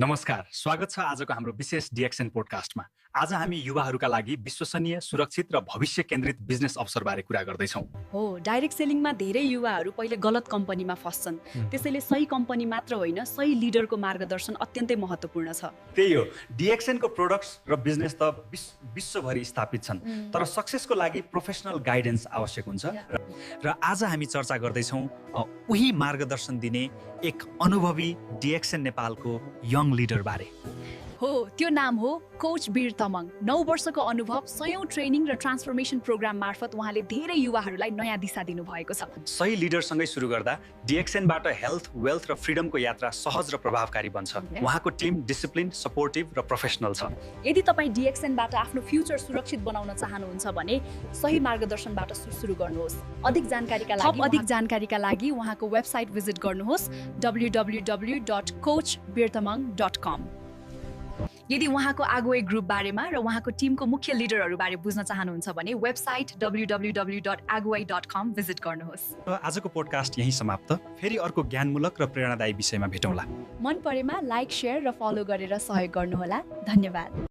नमस्कार, स्वागत छ आजको हाम्रो विशेष डिएक्सन पोडकास्टमा। आज हामी युवाहरूका लागि विश्वसनीय, सुरक्षित र भविष्य केन्द्रित बिजनेस अवसरबारे कुरा गर्दैछौँ। हो, डाइरेक्ट सेलिङमा धेरै युवाहरू पहिले गलत कम्पनीमा फस्छन्। त्यसैले सही कम्पनी मात्र होइन, सही लिडरको मार्गदर्शन अत्यन्तै महत्त्वपूर्ण छ। त्यही हो, डिएक्सनको प्रोडक्ट्स र बिजनेस त विश्वभरि स्थापित छन्, तर सक्सेसको लागि प्रोफेसनल गाइडेन्स आवश्यक हुन्छ। र आज हामी चर्चा गर्दैछौँ उही मार्गदर्शन दिने एक अनुभवी डिएक्सन नेपालको यङ लिडर बारे। हो, त्यो नाम हो कोच वीर तमङ। 9 वर्षको अनुभव, 100औं ट्रेनिङ र ट्रान्सफर्मेसन प्रोग्राम मार्फत उहाँले धेरै युवाहरूलाई नयाँ दिशा दिनुभएको छ। सही लिडरसँगै सुरु गर्दा डिएक्सनबाट हेल्थ, वेल्थ र फ्रिडमको यात्रा सहज र प्रभावकारी बन्छ। उहाँको टिम डिसिप्लिन, सपोर्टिभ र प्रोफेसनल छ। यदि तपाईँ डिएक्सनबाट आफ्नो फ्युचर सुरक्षित बनाउन चाहनुहुन्छ भने सही मार्गदर्शनबाट सुरु गर्नुहोस्। अधिक जानकारीका लागि उहाँको वेबसाइट भिजिट गर्नुहोस् www.coachvirtamang.com। यदि उहाँको आगुवाई ग्रुप बारेमा र उहाँको टिमको मुख्य लिडरहरू बारे बुझ्न चाहनुहुन्छ भने वेबसाइट www.aguai.com भिजिट गर्नुहोस्। आजको पोडकास्ट यही समाप्त। फेरि अर्को ज्ञानमूलक र प्रेरणादायी विषयमा भेटौँला। मन परेमा लाइक, शेयर र फलो गरेर सहयोग गर्नुहोला। धन्यवाद।